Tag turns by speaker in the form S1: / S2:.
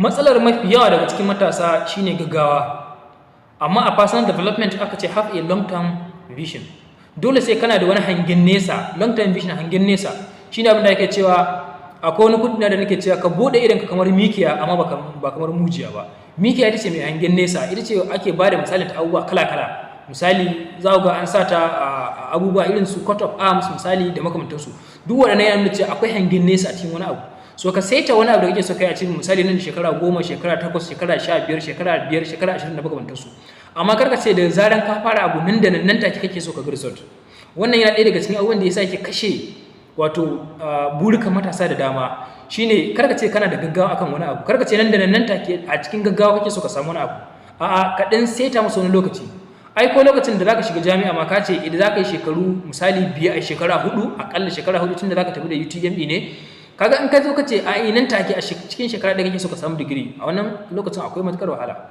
S1: Matsalar mafi yawa daga cikin matasa shine gaggawa. Amma a personal development aka ce have a long term vision. Dole sai kana da wani hangen nesa, long term vision, hangen nesa. Shine abin da ake cewa, akwai wani kudi da nake cewa ka bude idonka kamar mikiya, amma ba kamar mujiya ba. Mikiya ita ce mai hangen nesa, ita ce ake ba da misalin ta abubuwa kala kala. Misali, za ku ga an sa ta a abubuwa irin su coat of arms, misali, da makamantansu. Duk waɗannan yana nuna cewa akwai hangen nesa a cikin wani abu. So ka saita wani abu da kake so kai a cikin, misali, nan da shekara 10, shekara 8, shekara 15, shekara 5, shekara 20 da makamantansu. Amma kar ka ce da zaran ka fara abu, nan da nan, nan take kake so ka ga result. Wannan yana ɗaya daga cikin abubuwan da yasa yake kashe wato burukan matasa da dama. Shine kar ka ce kana da gaggawa akan wani abu, kar ka ce nan da nan, nan take, a cikin gaggawa kake so ka samu wani abu. A'a, ka ɗan saita masa wani lokaci. Ai ko lokacin da zaka shiga jami'a ma, ka ce idan zaka yi shekaru, misali, 5, a shekara 4, akalla shekara 4, tunda zaka tafi da UTME ne. Kaga in ka zo ka ce a nan take, a cikin shekara 1 kake so ka samu digiri, a wannan lokacin akwai matukar wahala.